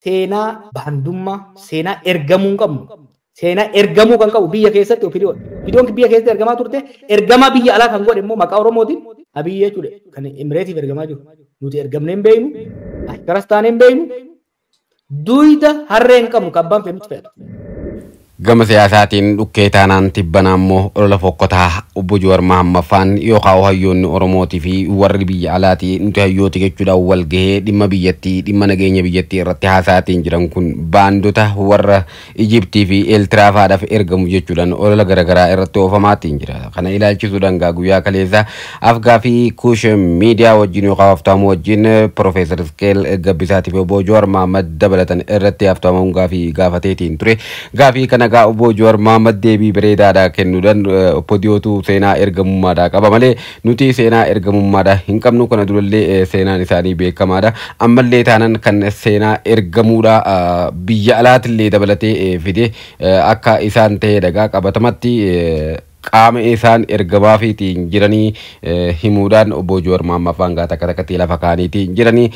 Seenaa baandummaa, seenaa ergamuu hin qabnu. Seenaa ergamuu kan qabu biyya keessatti OPDOn. OPDOn biyya keessatti ergamaa turte, ergamaa biyya alaa kan godhe immoo maqaa Oromootiin Abiyyi jechuudha. Kan Emireetiif ergamaa jiru. Nuti ergamnee hin beeknu, ashkaras taanee hin beeknu, duyda harree hin qabnu kan abbaan fe'e nutti fe'atu. Gama siyaasaatiin dhukkee taanaan tibbana ammoo olola fokkotaa obbo Jawaar Mahaammad faan yookaan hayyoonni Oromootii fi warri biyya alaatii nuti hayyooti jechuudhaan wal gahee dhimma biyyattii dhimma nageenya biyyattii irratti haasa'aatiin jiran kun baandota warra Ijiptii fi Eeltiraa faadhaaf ergamu jechuudhaan olola garaagaraa irratti oofamaatiin jira. Kana ilaalchisuudhaan gaa guyyaa kaleessa afgaafii Kuush miidiyaa wajjin yookaan Haftaamuu wajjin Profeesar Isqeel Gabbisaatii fi obbo Jawaar Mahaammad dabalatan irratti Haftaamuun gaafii gaafateetiin ture. Gaafii kana gaa obbo Jawaar Mahaammad deebii bareedaadha kennuudhaan OPDOtu seenaa ergamummaadha qaba malee nuti seenaa ergamummaadha hin qabnu, kana durallee seenaan isaanii beekamaadha. Ammallee taanan kan seenaa ergamuudha biyya alaatillee dabalatee fide akka isaan ta'e dhagaa qabatamatti qaama isaan ergamaafiitiin jiranii himuudhaan obbo Jawaar Mahaammad faan gaa takka takkatti lafa kaaniitiin jiranii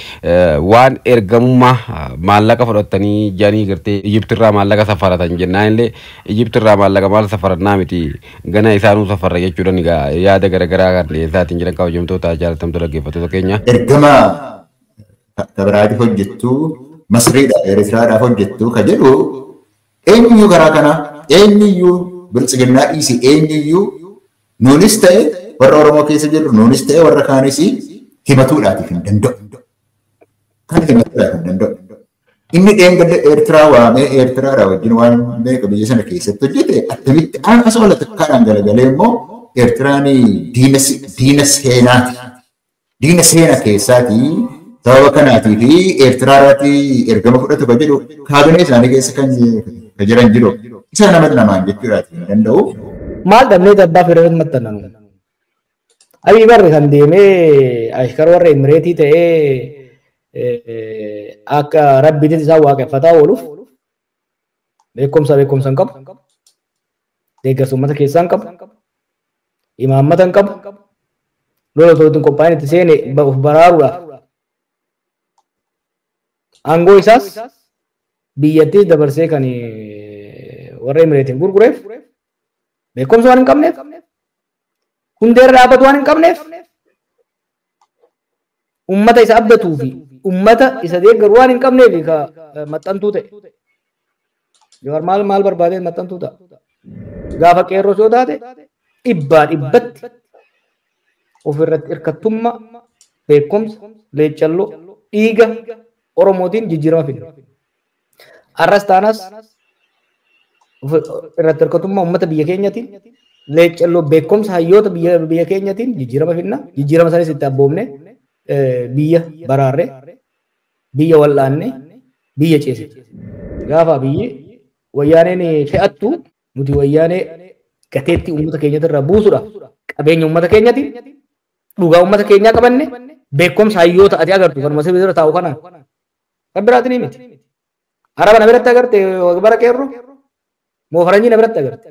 waan ergamummaa maallaqa fudhatanii jedhanii gartee Ijiptirraa maallaqa safaratan jennaan illee Ijiptirraa maallaqa maal safarannaa miti gana isaanuu safarra jechuudhaan egaa yaada garaagaraa kan dhiyeessaatiin jiran kabajamtoota jaalatamtoota dhaggeeffattoota keenya. Ergama kabiraatiif hojjettu, Masriidhaaf Eritiraadhaaf hojjettu ka jedhu eenyuyyuu karaa kana eenyuyyuu biltsiginnaa dhiisi eenyuyyuu nuunis ta'e warra Oromoo keessa jirru nuunis ta'e warra kaanis himatuudhaatiif hin danda'u. Kan himatuudhaaf hin danda'u. Inni dheengadda Eertiraa waamee Eertiraadhaa wajjin waan meeqa biyya sana keessatti hojjete attamitti asuma latakkaadhaan galagalee immoo Eertiraan diina seenaati. Diina seena keessaati sababa kanaatii fi Eertiraa irratti ergama fudhatu kan jedhu kaabinee isaanii keessa kan jiran jiru. Isa nama namaan jechuudhaati hin danda'u. Maal dhabnee abbaa fedhe maxxananu? Abii barri kan deemee ashkar warra Emireetii ta'ee akka rabbiitti isaan waaqeffataa ooluuf beekumsa hin qabu. Deeggarsa uummata keessaa hin qabu. Imaammata hin qabu. Lola osoo ittiin qophaa'in itti seene of baraaruudhaaf. Aangoo isaas biyyattii dabarsee kan warra Emireetiin gurgureef beekumsa waan hin qabneef, hundeerra dhaabbatu waan hin qabneef, uummata isa abdatuu fi uummata isa deeggaru waan hin qabneef ka maxxantuu ta'e. Jawaar maal maal barbaadee maxxantuu ta'a? Gaafa qeerroo yoo taate dhibbaa dhibbatti ofirratti hirkattummaa, beekumsa, leecalloo, dhiiga Oromootiin jijjiirama fidne. Arras taanas irratti hirkattummaa uummata biyya keenyatiin leecalloo beekumsa hayyoota biyya keenyatiin jijjiirama fidna. Jijjiirama sanis itti abboomne biyya baraarre, biyya wal'aanne, biyya ceesifne. Gaafa biyyi wayyaaneen fe'attu nuti wayyaanee gateetti uummata keenyatirraa buusuudhaaf qabeenya uummata keenyatiin dhugaa uummata keenyaa qabanne beekumsa hayyoota ati agartu kanuma sirrii taa'u kanaan kan biraatiin miti. Araba na biratti agarte bara qeerroo moo faranjii na biratti agarte.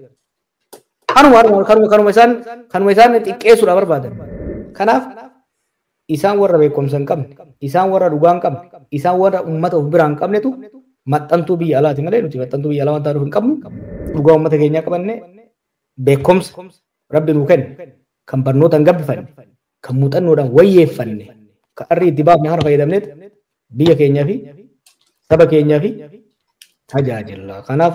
Kanuma isaan xiqqeessuudhaaf barbaadan. Kanaaf isaan warra beekumsa hin qabne, isaan warra dhugaa hin qabne, isaan warra uummata of biraa hin qabnetu maxxantuu biyya alaati malee nuti maxxantuu biyya alaa waan taanuuf hin qabnu. Dhugaa uummata keenyaa qabanne beekumsa rabbi nuu kenne kan barnoota hin gabbifanne, kan muuxannoodhaan wayyeeffanne, kan arrii itti baafne kana fayyadamneet biyya keenyaa fi saba keenyaa fi tajaajila. Kanaaf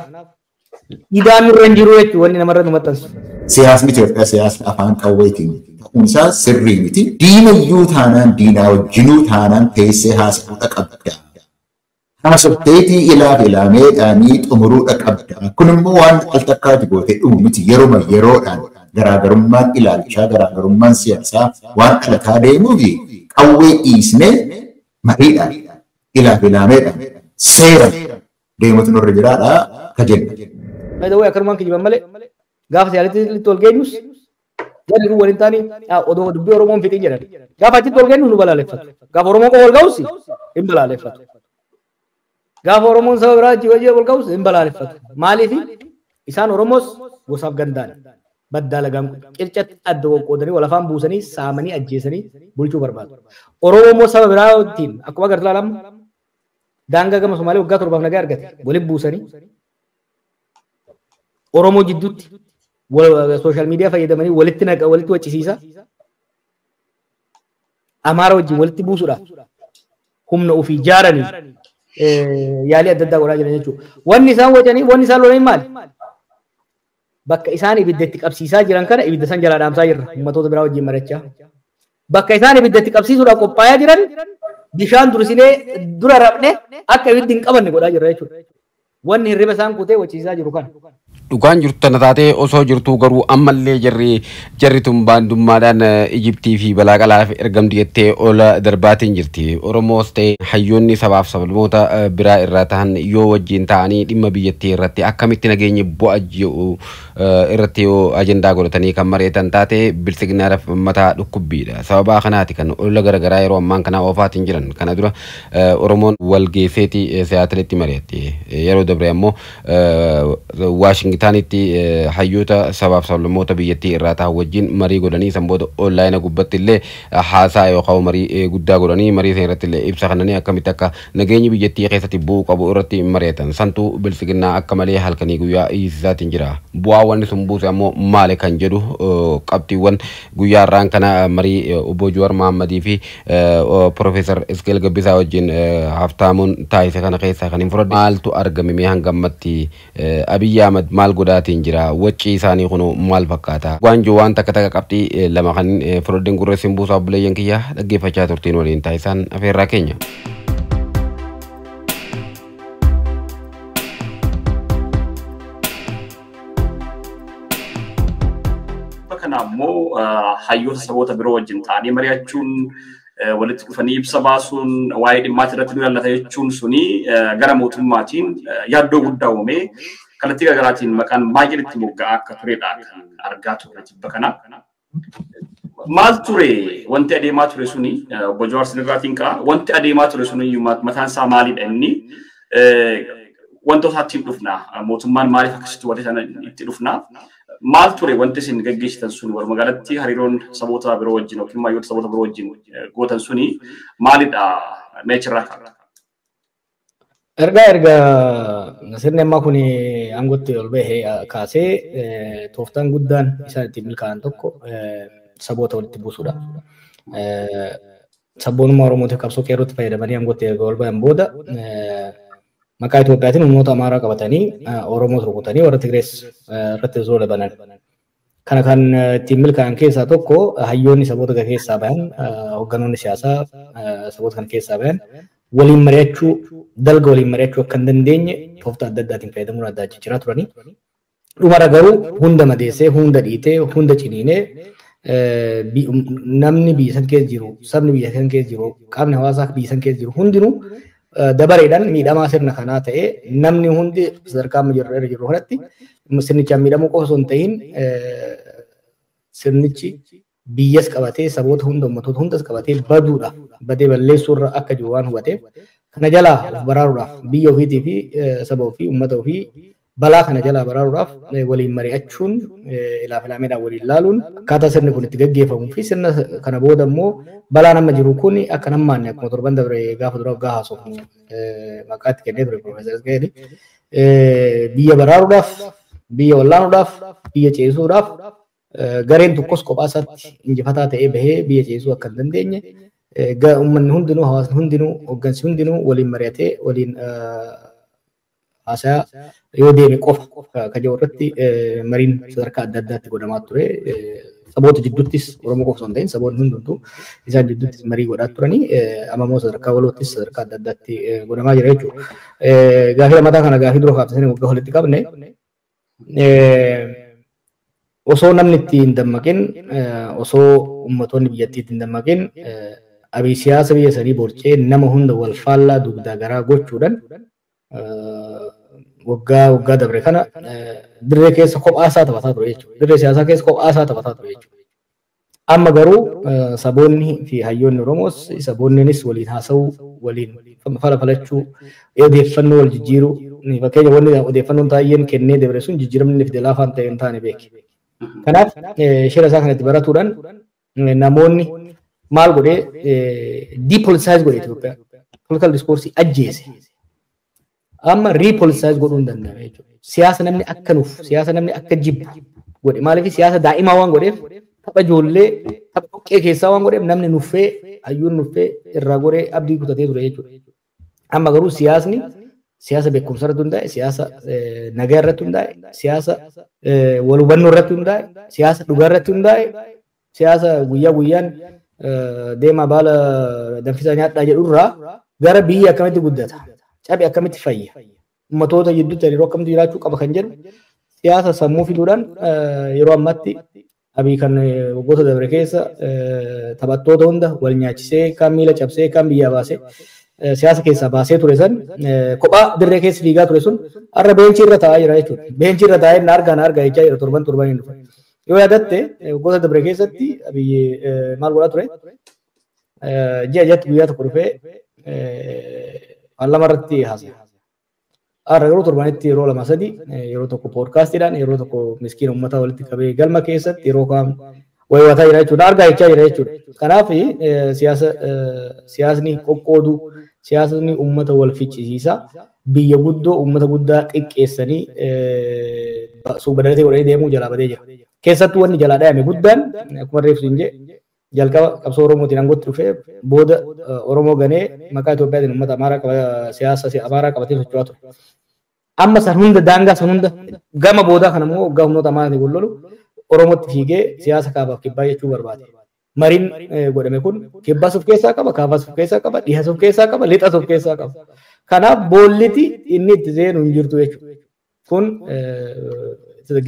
idaan nurra hin jiru jechuun wanni namarra nu maxxansu. Siyaasni Itoophiyaa siyaasni afaan qawweetiin ta'uun isaa sirrii miti. Diinayyuu taanaan diinaa wajjinuu taanaan teessee haasa'uudha qabda. Haasofteetii ilaaf ilaameedhaanii xumuruudha qabda. Kun immoo waan al takkaati gootee dhumu miti yeruma yeroodhaan garaagarummaan ilaalchaa garaagarummaan siyaasaa waan dhalataa deemuufi qawwee dhiisnee mariidhaan ilaaf ilaameedhaan seera deemutu nurra jiraadha ka jenna. By the way, akkanumaan kijiban malee gaafa siyaasatti ol geenyus jarri kun waliin taanii odoo dubbii Oromoon fixin jedhan. Gaafa achitti ol geenyu nu balaaleffatu. Gaafa Oromoon qofa ol ga'us hin balaaleffatu. Gaafa Oromoon saba biraa achi wajjin ol ga'us hin balaaleffatu. Maaliif isaan Oromoos gosaaf gandaan baddaa lagaan qircatti adda qoqqoodanii wal afaan buusanii saamanii ajjeesanii bulchuu barbaadu. Oromoo immoo saba biraatiin akkuma agartu ilaalamu Daangaa gama Somaalee waggaa 7 nagaa argate walitti buusanii Oromoo jidduutti sooshaal miidiyaa fayyadamanii walitti naqa walitti waccisiisa. Amaara wajjin walitti buusuudhaaf humna ofii ijaaranii yaalii adda addaa godhaa jiran jechuudha. Wanni isaan wacanii wanni isaan lolanii maali? Bakka isaan ibidda itti qabsiisaa jiran kana ibidda san jalaa dhaamsaa jirra uummattoota biraa wajjin mari'achaa. Bakka isaan ibidda itti qabsiisuudhaaf qophaa'aa jiran bishaan dursinee dura rabne akka ibiddi hin qabanne godhaa jirra jechuudha. Wanni hirriba isaan kutee waciisaa jiru kana. Dhugaan jirtu tana taatee osoo jirtuu garuu ammallee jarri tun baandummaadhaan Ijiptii fi balaa qalaaf ergamti jettee ola darbaatiin jirti. Oromoos ta'e hayyoonni sabaaf sablammoota biraa irraa ta'an yoo wajjin ta'anii dhimma biyyattii irratti akkamitti nageenyi bu'a jiru irratti yoo ajandaa godhatanii kan mari'atan taate biltsiginnaadhaaf mataa dhukkubbiidha. Sababa kanaati kan ola garaagaraa yeroo ammaan kana oofaatiin jiran. Kana dura Oromoon wal geesseeti Siyaatilitti mari'atte. Yeroo dabre ammoo Waashingtanitti hayyoota sabaaf sablammoota biyyattii irraa ta'an wajjin marii godhanii san booda onlaayina gubbatti illee haasaa yookaan marii guddaa godhanii marii sana irratti illee ibsa kennanii akkamitti akka nageenyi biyyattii keessatti bu'uu qabu irratti mari'atan. Santuu biltsiginnaa akka malee halkanii guyyaa hiisisaatiin jira. Bu'aa wanni sun buuse ammoo maali kan jedhu qabxiiwwan guyyaa irraan kana marii obbo Jawaar Mahammadii fi Profeesar Isqeel Gabbisaa wajjin Haftaamuun taasise kana keessaa kan hin fudhadhe. Maaltu argame mee hanga ammatti Abiyyi Ahmad maal godhaatiin jira? Waccii isaanii kun maal fakkaata? Waanjoo waan takka takka qabxii lama kan fudhadheen gurreessin buusaa obboleeyyan kiyya dhaggeeffachaa turtiin waliin taasisaan afeerraa keenya. Kana ammoo hayyoota saboota biroo wajjin ta'anii mari'achuun walitti dhufanii ibsa baasuun waa'ee dhimmaati irratti nu ilaallata jechuun suni gara mootummaatiin yaaddoo guddaa uumee kallattii garaagaraatiin maqaan baay'een itti mogga'aa akka turedha kan argaa turre jibba kana. Maal ture wanti adeemaa ture suni obbo Jawaar Sinirraatiin ka'a. Wanti adeemaa ture suni mataan isaa maalidha inni? Wantoota ittiin dhufna mootummaan maaliif akkasitti wanti sana itti dhufna? Maal ture wanti isin gaggeessitan suni walumaa galatti hariiroon saboota biroo wajjin yookiin hayyoota saboota biroo wajjin gootan suni maalidha meechirraa ka'a? Erga sirni ammaa kun aangootti ol bahee kaasee tooftaan guddaan isaan ittiin milkaa'an tokko saboota walitti buusuudha. Sabboonummaa Oromootiif qabsoo qeerrootti fayyadamanii aangootti erga ol bahan booda maqaa Itoophiyaatiin humnoota Amaaraa qabatanii Oromoo rukutanii warra Tigirees irratti zola banan. Kana kan ittiin milkaa'an keessaa tokko hayyoonni saboota kana keessaa bahan hoogganoonni siyaasaa saboota kana keessaa bahan waliin mari'achuu dalga waliin mari'achuu akka hin dandeenye tooftaa adda addaatiin fayyadamuun adda jijjiiraa turanii. Dhumarra garuu hunda madeessee hunda dhiitee hunda ciniinee namni biyya san keessa jiru sabni biyya san keessa jiru qaamni hawaasaa biyya san keessa jiru hundinuu dabareedhaan miidhamaa sirna kanaa ta'ee namni hundi sadarkaa amma jirru irra jiru kanatti sirnichaan miidhamuu qofa osoo hin ta'in sirnichi biyyas qabatee saboota hunda uummattoota hundas qabatee baduudhaaf badee balleessuu irra akka jiru waan hubateef kana jalaa of baraaruudhaaf biyya ofiitii fi saba ofii uummata ofii balaa kana jalaa baraaruudhaaf waliin mari'achuun ilaaf ilaameedhaan waliin laaluun akkaataa sirni kun itti gaggeeffamuu fi sirna kana booda immoo balaan amma jiru kun akka nammaanne akkuma torban dabre gaafa dura waggaa haasofnu maqaa itti kennee ture Profeesar Isqeel biyya baraaruudhaaf biyya wallaanuudhaaf biyya ceesisuudhaaf gareen tokkos kophaa isaatti injifataa ta'ee bahee biyya ceesisuu akka hin dandeenye uummanni hundinuu hawaasni hundinuu hooggansi hundinuu waliin mari'atee waliin haasaa yoo deeme qofa ka jiru irratti mariin sadarkaa adda addaatti godhamaa ture. Saboota jidduuttis Oromoo qofa osoo hin ta'in saboonni hundumtuu isaan jidduuttis marii godhaa turanii amma immoo sadarkaa waloottis sadarkaa adda addaatti godhamaa jira jechuudha. Gaafii lammataa kana gaafii dura kaafsanii waggaa walitti qabne osoo namni itti hin dammaqin osoo uummattoonni biyyattii itti hin dammaqin abii siyaasa biyya sanii borcee nama hunda wal faallaa dugdaa garaa gochuudhaan waggaa dabre kana dirree keessa kophaa isaa taphataa ture jechuudha. Dirree siyaasaa keessa kophaa isaa taphataa ture jechuudha. Amma garuu saboonni fi hayyoonni Oromoos saboonninis waliin haasa'uu, waliin fala falachuu, odeeffannoo wal jijjiiruu fakkeenya wanni odeeffannoon taa'een kennee dabre sun jijjiiramni inni fide laafaan ta'e hin taane beeke. Kanaaf shira isaa kanatti baratuudhaan namoonni maal godhee depoliticize godhe Itoophiyaa. Political discourse ajjeese. Amma repoliticize godhuu hin danda'ame jechuudha. Siyaasa namni akka nuuf, siyaasa namni akka jibbu godhe. Maaliif siyaasa daa'imaa waan godheef, tapha ijoollee, tapha dhoqqee keessaa waan godheef namni nuffee, hayyuun nuffee irraa goree abdii kutatee ture jechuudha. Amma garuu siyaasni siyaasa beekumsa irratti hundaa'e, siyaasa nagaa irratti hundaa'e, siyaasa wal hubannoo irratti hundaa'e, siyaasa dhugaa irratti hundaa'e, siyaasa guyyaa guyyaan deemaa baala danfisaa nyaadhaa jedhurraa gara biyya akkamitti guddata, cabi akkamitti fayya, ummatoota gidduutti hariiroo akkamitti jiraachuu qaba kan jedhu siyaasa sammuu fiduudhaan yeroo ammaatti Abiy kan waggoota dabre keessa taphattoota hunda wal nyaachisee, kaan miila cabsee, kaan biyyaa baasee, siyaasa keessaa baasee ture san, kophaa dirree keessa fiigaa ture sun har'a beenchii irra taa'aa jira jechuudha. Beenchii irra taa'ee na argaa na argaa jechaa jira torban torban hin dhufe. Yoo yaadatte waggoota dabre keessatti Abiy maal godhaa ture? Ji'a ji'atti guyyaa tokko dhufee paarlaamaa irratti haasa'e. Har'a garuu torbanitti yeroo lama sadi, yeroo tokko poodkaastiidhaan, yeroo tokko miskiina uummata walitti qabee galma keessatti, yeroo kaan waywataa jira jechuudha. Argaa jechaa jira jechuudha. Kanaaf siyaasa siyaasni qoqqooduu, siyaasni uummata wal ficcisiisa, biyya guddoo uummata guddaa xiqqeessanii suubadalatee godhanii deemuu jalaa badee jira. Keessattuu wanni jalaa dhayame guddaan akkuma reefsu hin jee jalqaba qabsoo Oromootiin aangootti dhufee booda Oromoo ganee maqaa Itoophiyaatiin uummata Amaaraa siyaasa Amaaraa qabatee socho'aa ture. Amma san hunda daangaa san hunda gama boodaa kana immoo waggaa humnoota Amaaraatiin wal lolu Oromootti fiigee siyaasa kaabaaf kibbaa jechuu barbaade. Mariin godhame kun kibbaas of keessaa qaba, kaabaas of keessaa qaba, dhihas of keessaa qaba, lixas of keessaa qaba. Kanaaf boolliti inni itti seenu hin jirtu jechuudha. Kun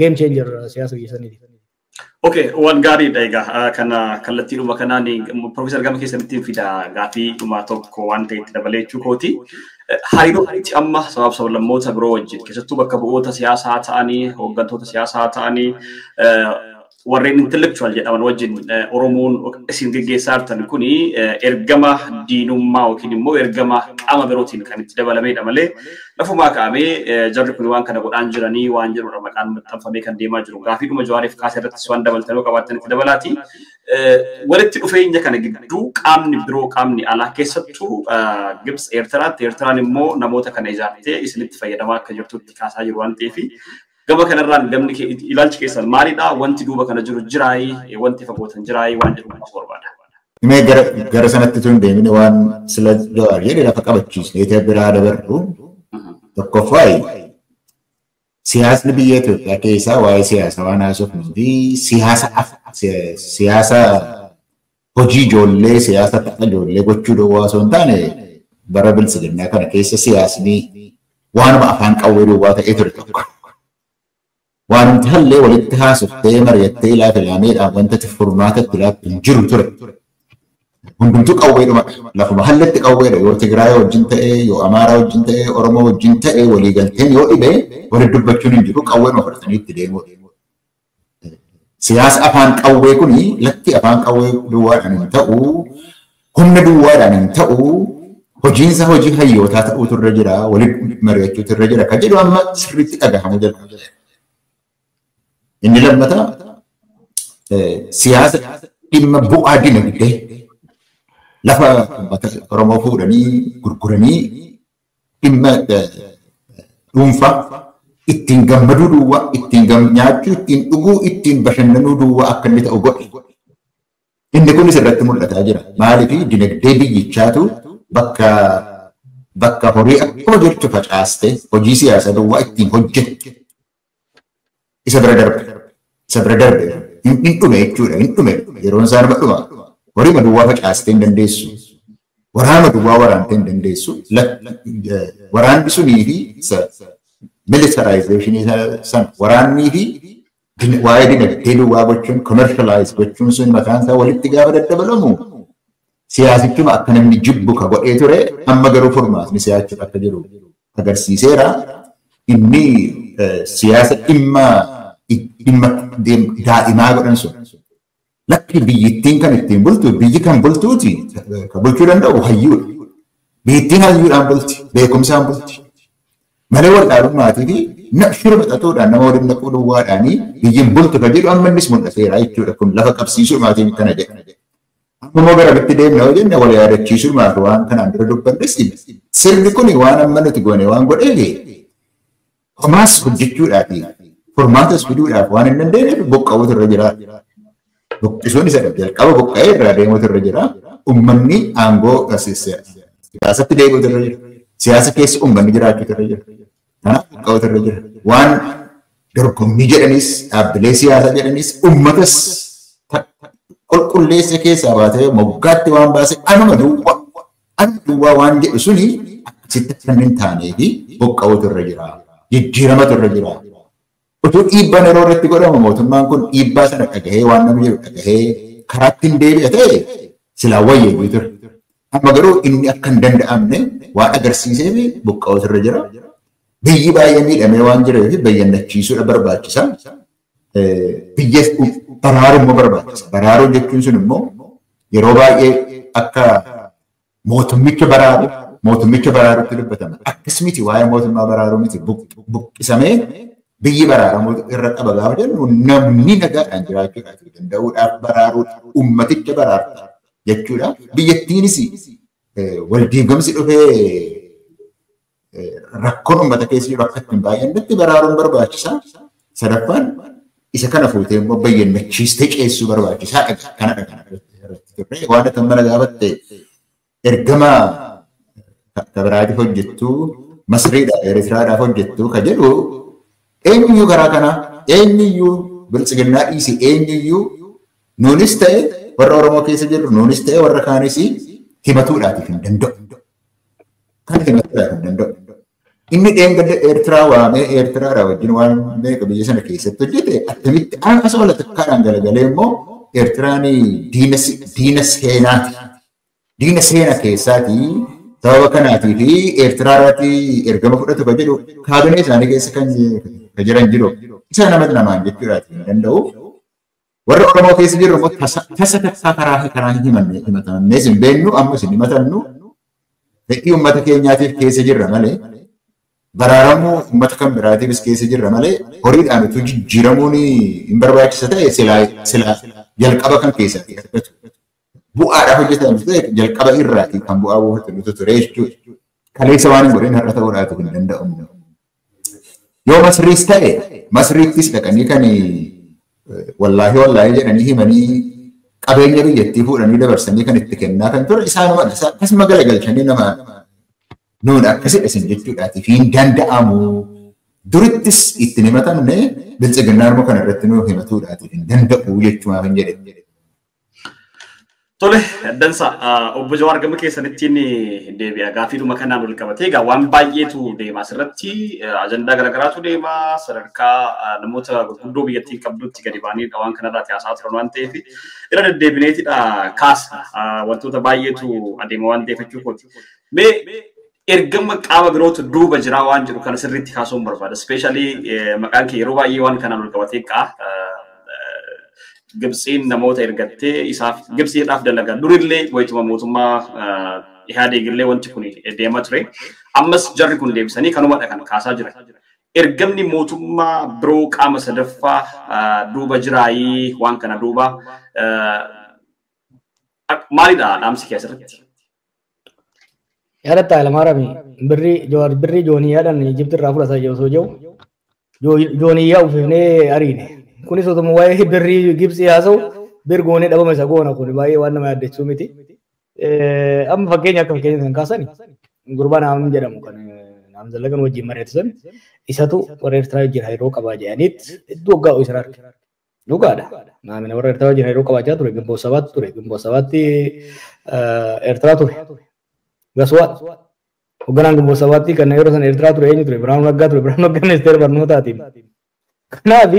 game changer siyaasa biyya saniiti. Okay, waan gaariidha egaa kana kallattiidhuma kanaan Profeesar gama keessanitti fida gaafii dhuma tokko waan ta'e itti dabalee jechuu kooti. Hariiroo itti amma sabaaf sablammoota biroo wajjin keessattuu bakka bu'oota siyaasaa ta'anii, hooggantoota siyaasaa ta'anii, warreen intellectual jedhaman wajjin Oromoon isin geggeessaa jirtan kuni ergama diinummaa yookiin immoo ergama qaama birootiin kan itti dabalamedha malee lafumaa kaa'amee jarri kun waan kana godhaan jiranii waan jedhudha maqaan maxxanfamee kan deemaa jiru. Gaafiidhuma Jawaariif kaasee irrattis waan dabaltanoo qabaattan itti dabalaati. Walitti dhufeenya kana gidduu qaamni biroo qaamni alaa keessattuu Gibs Eertiraatti, Eertiraan immoo namoota kana ijaartee isinitti fayyadamaa akka jirtutti kaasaa jiru waan ta'eef gama kanarraan gamni ilaalchi keessan maalidha? Wanti duuba kana jiru jiraayi, wanti fagootan jiraayi waan jedhu kana barbaada. Mee gara sanatti tun deemine waan sila Jawaar jedhe lafa qabachiisnee biraa dabarru. Tokkoffaa siyaasni biyya Itoophiyaa keessaa waa'ee siyaasa waan haasofnuu fi siyaasa hojii ijoollee, siyaasa tapha ijoollee gochuu duwwaa osoo hin taane bara bilisiginnaa kana keessa siyaasni waanuma afaan qawwee duwwaa ta'ee ture tokko. Waanumti hallee walitti haasoftee mari'attee ilaafa ilaameedhaan wanta furmaata itti laattu hin jiru ture. Hundumtuu qawweedhuma. Lafuma halletti qawweedha. Yoo Tigraay wajjin ta'e, yoo Amaaraa wajjin ta'e, Oromoo wajjin ta'e waliigalteen yoo dhibe walitti dubbachuun hin jiru qawweedhuma fudhatanii itti deemudha. Siyaasa afaan qawwee kuni lakki afaan qawwee duwwaadhaan hin ta'u, humna duwwaadhaan hin ta'u, hojiinsa hojii hayyootaa ta'uutu irra jira, walitti mari'achuutu irra jira kan jedhu amma sirriitti dhagahamuu jalqabe. Inni lammataa siyaasa dhimma bu'aa dinagdee lafa uummata Oromoo fuudhanii gurguranii dhimma dhuunfaa ittiin gammaduu duwwaa, ittiin nyaachuu, ittiin dhuguu, ittiin bashannanuu duwwaa akka inni ta'u godhe. Inni kunis irratti mul'ataa jira. Maaliif dinagdee biyyichaatu bakka horii akkuma jirtu facaaste hojii siyaasaa duwwaa ittiin hojjette. Isa bira darbe. Isa bira darbe. Hin dhume jechuudha. Hin dhume. Yeroon isaa nama dhuma. Horii duwwaa facaastee hin dandeessu. Waraana duwwaa waraantee hin dandeessu. Waraanni sunii fi militarizationii sana waraannii fi waa'ee dinagdee duwwaa gochuun commercialize gochuun sun mataan isaa walitti gaafa daddabalamu siyaasichuma akka namni jibbu ka godhee ture amma garuu furmaatni siyaachuu akka jiru agarsiiseera. Inni siyaasa dhimma daa'imaa godhan sun lakki biyyittiin kan ittiin bultu biyyi kan bultuuti kan bulchuu danda'u hayyuudha. Biyyittiin hayyuudhaan bulti, beekumsaan bulti. Malee waldhaalummaatii fi shira maxxatuudhaan nama waliin naquu duwwaadhaanii biyyiin bultu kan jedhu amma innis mul'ateera jechuudha. Kun lafa qabsiisuu maatiin kana jedha. Ammoo gara bitti deemna yoo jenne wal yaadachiisuudhaaf waan kanaan dura dubbannes sirni kun waan amma nuti goone waan godheef homaas hojjechuudhaaf furmaatas fiduudhaaf waan hin dandeenyeef buqqa'uutu irra jira. Buqqisuun isa jalqaba buqqa'ee irraa deemuutu irra jira. Uummanni aangoo siyaasatti deebi'uutu irra jira. Siyaasa keessa uummanni jiraachuutu irra jira. Kanaaf buqqa'uutu irra jira. Waan dorgommii jedhanis dhaabbilee siyaasaa jedhanis uummatas qulqulleessa keessaa baatee moggaatti waan baase anuma duwwaa waan jedhu suni akkasitti kan hin taanee fi buqqa'uutu irra jira. Jijjiiramatu irra jira. Utuu dhiibbaan yeroo irratti godhamu mootummaan kun dhiibbaa sana dhagahee waan namni jedhu dhagahee karaatti hin deebi'a ta'e silaa wayyeeyyuu ture. Amma garuu inni akka hin danda'amne waan agarsiisee fi buqqa'uutu irra jira. Biyyi baay'ee miidhamee waan jiruuf bayyannachiisuudha barbaachisa. Biyya baraaruu immoo barbaachisa. Baraaruu jechuun sun immoo yeroo baay'ee akka mootummicha baraaru mootummicha baraarutti dubbatama. Akkas miti waa'ee mootummaa baraaruu miti buqqisamee biyyi baraaramuu irra qaba gaafa jennu namni nagaadhaan jiraachuudhaaf danda'uudhaaf baraaruudha. Ummaticha baraarta jechuudha. Biyyattiinis waldiigamsi dhufee rakkoon uummata keessa jiru akka ittiin baay'annetti baraaruun barbaachisaa. Sadaffaan isa kana fuutee immoo bayyannachiistee ceessuu barbaachisaa kanadha kana irratti turre. Waan ati mana gaafatte ergama kabiraatiif hojjettu Masriidhaaf Eritiraadhaaf hojjettu ka jedhu eenyuyyuu karaa kanaa eenyuyyuu biltsiginnaa dhiisi eenyuyyuu nuunis ta'e warra Oromoo keessa jirru nuunis ta'e warra kaanis himatuudhaatiif hin danda'u. Kan himatuudhaaf hin danda'u. Inni dheengadda Eertiraa waamee Eertiraadhaa wajjin waan meeqa biyya sana keessatti hojjete attamitti asuma latakkaadhaan galagalee immoo Eertiraan diina seenaati. Diina seena keessaati sababa kanaatii fi Eertiraarraatti ergama fudhatu kan jedhu kaabinee isaanii keessa kan jiran jiru. Isa nama namaan jechuudhaati hin danda'u. Warra Oromoo keessa jiru immoo tasa takkaa karaa karaa hin himanne himatamnees hin beennu ammas hin himatamnu fedhii uummata keenyaatiif keessa jirra malee baraaramuu uummata kan biraatiifis keessa jirra malee horiidhaan utuu jijjiiramuun hin barbaachisa ta'e silaa jalqaba kan keessatti argatu. Bu'aadhaaf hojjetan ta'e jalqaba irraati kan bu'aa buufatu ture jechuudha. Kaleessa waan hin godhin har'a ta'uudhaatu hin danda'amu. Yoo Masriis ta'e Masriittis dhaqanii kan wallaahi wallaahi jedhanii himanii qabeenya biyyattii fuudhanii dabarsanii kan itti kennaa kan ture isaanuma akkasuma galagalchanii nama nuun akkasidha isin jechuudhaatiif hin danda'amu. Durittis ittiin himatamne biltsiginnaan immoo kana irratti nu himatuudhaatiif hin danda'u jechuudhaaf hin jedhe. Tole, dansa obbo Jawaar gama keessanittiin deebi'a. Gaaffiidhuma kanaan wal qabatee egaa waan baay'eetu deema asirratti ajandaa garaagaraatu deema sadarkaa namoota gurguddoo biyyattiin qabdutti gadi ba'anii waan kanarratti haasa'aa turan waan ta'eef irra deddeebineetidha kaasa wantoota baay'eetu adeema waan ta'eef jechuu kooti. Mee ergama qaama birootu duuba jira waan jedhu kana sirriitti kaasuun barbaada. Ispeeshaalii maqaan kee yeroo baay'ee waan kanaan wal qabatee ka'a. Gibxiin namoota ergattee isaaf Gibxiidhaaf dalagaa durillee wayituma mootummaa Ihaadeegillee wanti kun deemaa ture. Ammas jarri kun deebisanii kanumadha kan kaasaa jira. Ergamni mootummaa biroo qaama sadaffaa duuba jiraayii waan kana duuba maalidha dhaamsi kee asirratti? Yaadatta Hayilamaariyaam birrii Jawaar birrii jooniyyaadhaan Ijipti irraa fudhataa jiru osoo jiru jooniyyaa uffifnee ariine. Kunis otuma waa'ee birrii Gibxii haasa'u bir goonee dhabama isa goona kun baay'ee waan nama yaaddessuu miti. Amma fakkeenya akka fakkeenya kan kaasan gurbaa Naam jedhamu kan Naam Zallagan wajjin mari'atu sun isatu warra Eertiraa wajjin hariiroo qabaa jedhaniit hedduu waggaa isa arge. Dhugaadha. Naamni warra Eertiraa wajjin hariiroo qabaachaa ture Gimboo Sabaatti ture Gimboo Sabaatti Eertiraa ture. Gaswaa hoogganaan Gimboo Sabaatti kan yeroo sana Eertiraa ture eenyu ture Biraanuu Naggaa ture Biraanuu Naggaa ministeera barnootaatiin. Kanaaf